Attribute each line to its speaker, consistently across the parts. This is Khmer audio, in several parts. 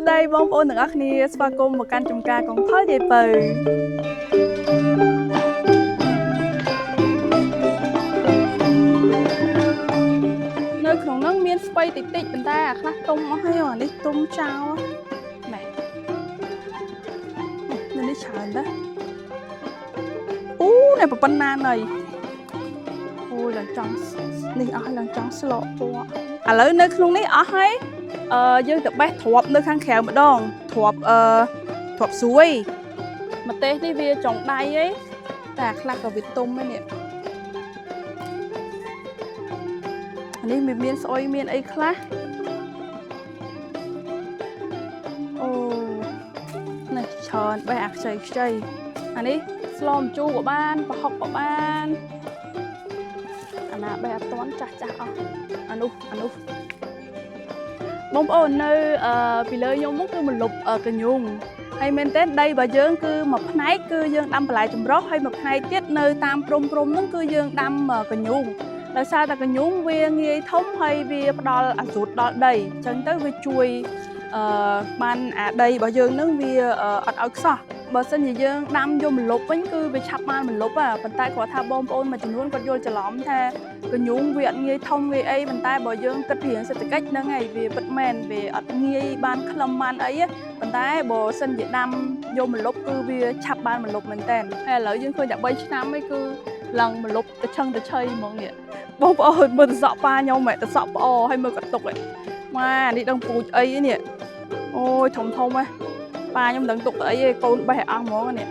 Speaker 1: ស្តីបងប្អូនទាំងអស់គ្នាស្វាគមន៍មកកាន់ចំការកងថុលយាយពៅនៅក្នុងហ្នឹងមានស្ពៃតិចតិចប៉ុន្តែអាខ្លះទុំអស់ហើយអានេះទុំចោលណែនេះនេះច្រើនណាស់អូនេះប៉ុណ្ណាណីអូយឡើងចង់នេះអស់ឡើងចង់ស្លកពណ៌ឥឡូវនៅក្នុងនេះអស់ហើយ អឺយើងទៅបេះទ្រាប់នៅខាងក្រៅម្ដងទ្រាប់អឺទ្រាប់ស្រួយម្ទេសនេះវាចុងដៃឯងតែអាខ្លះក៏វាទុំឯនេះអានេះវាមានស្អុយមានអីខ្លះអូនេះច្រើនបេះអាខ្ចីខ្ចីអានេះស្លម្ជូរក៏បានប្រហុកក៏បានអាណាបេះអត់តាន់ចាស់ចាស់អស់អានោះអានោះ បងប្អូននៅអឺពីលើខ្ញុំមកគឺមលុបអឺកញូងហើយមែនតើដីរបស់យើងគឺមួយផ្នែកគឺយើងដាំបន្លែចម្រុះហើយមួយផ្នែកទៀតនៅតាមព្រំព្រំហ្នឹងគឺយើងដាំអឺកញូងដោយសារតែកញូងវាងាយធំហើយវាផ្ដល់អាសូតដល់ដីអញ្ចឹងទៅវាជួយអឺបានអាដីរបស់យើងហ្នឹងវាអឺអត់ឲ្យខ្សោះបើសិនជាយើងដាំយកម្លប់វិញគឺវាឆាប់បានម្លប់ហ่ะប៉ុន្តែគាត់ថាបងប្អូនមួយចំនួនគាត់យល់ច្រឡំថា កញូងវាអត់ងាយធំងាយអីប៉ុន្តែបើយើងគិតពីរឿងសេដ្ឋកិច្ចហ្នឹងហើយវាពិតមែនវាអត់ងាយបានខ្លឹមបានអីទេប៉ុន្តែបើសិនជាដាំយកម្លប់គឺវាឆាប់បានម្លប់មែនតើហើយឥឡូវយើងឃើញតែ3ឆ្នាំឯងគឺឡើងម្លប់ទៅឆឹងទៅឆីហ្មងនេះបងប្អូនមើលទៅសក់ប៉ាខ្ញុំហ៎ទៅសក់ផ្អហើយមើលកតុកហ៎ម៉ានេះដឹងពូជអីនេះអូយធំធំហ៎ប៉ាខ្ញុំមិនដឹងទុកទៅអីទេកូនបេះឲ្យអស់ហ្មងនេះ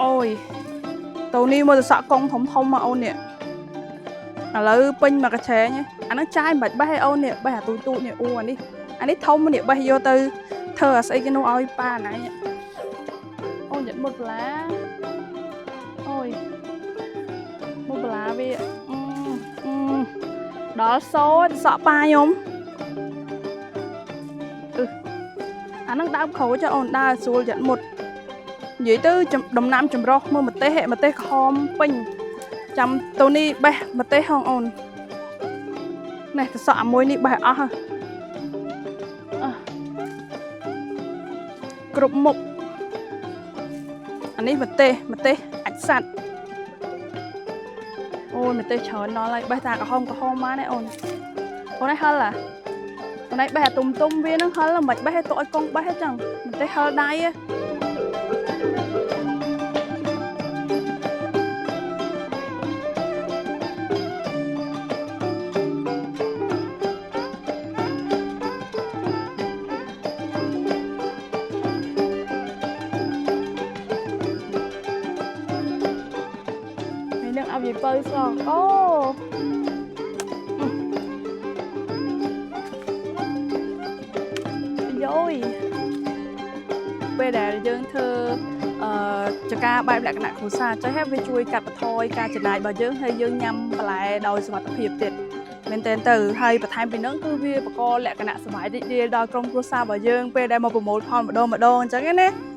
Speaker 1: អូយតូនេះមើលទៅសក់កង់ធំធំមកអូននេះ ឥឡូវពេញមកកញ្ឆែងឯងអាហ្នឹងចាយមិនបាច់បេះឯអូននេះបេះអាទូចទូចនេះអូអានេះអានេះធំនេះបេះយកទៅធ្វើអាស្អីគេនោះឲ្យប៉ាណៃអូនយ៉ាត់មុតបន្លាអូយមុតបន្លាវាអឺអឺដល់សូត្រសក់ប៉ាខ្ញុំអឺអាហ្នឹងដើមក្រូចអូនដើរស្រួលយ៉ាត់មុតនិយាយទៅដំណាំចម្រុះមើលម្ទេសម្ទេសក្រហមពេញ ចាំតូនេះបេះម្ទេសហងអូននេះទៅសក់អាមួយនេះបេះអស់ហ៎អស់គ្រប់មុខអានេះម្ទេសម្ទេសអាចសัตว์អូយម្ទេសច្រើនដល់ហើយបេះតាក្រហមក្រហមមកនេះអូនអូននេះហិលហ៎អូននេះបេះអាទុំទុំវានឹងហិលមិនបាច់បេះឲ្យទុកឲ្យកងបេះទេចឹងម្ទេសហិលដៃហ៎ ហើយនឹងអបយាយពៅសងអូយោយពេលដែលយើងធ្វើអឺចការបែបលក្ខណៈគ្រួសារចេះហើយវាជួយកាត់បន្ថយការចំណាយរបស់យើងហើយយើងញ៉ាំបន្លែដោយសុវត្ថិភាពទៀតមែនតើទៅហើយបន្ថែមពីហ្នឹងគឺវាបង្កលក្ខណៈសប្បាយរីករាយដល់ក្រុមគ្រួសាររបស់យើងពេលដែលមកប្រមូលផលម្ដងម្ដងអញ្ចឹងណា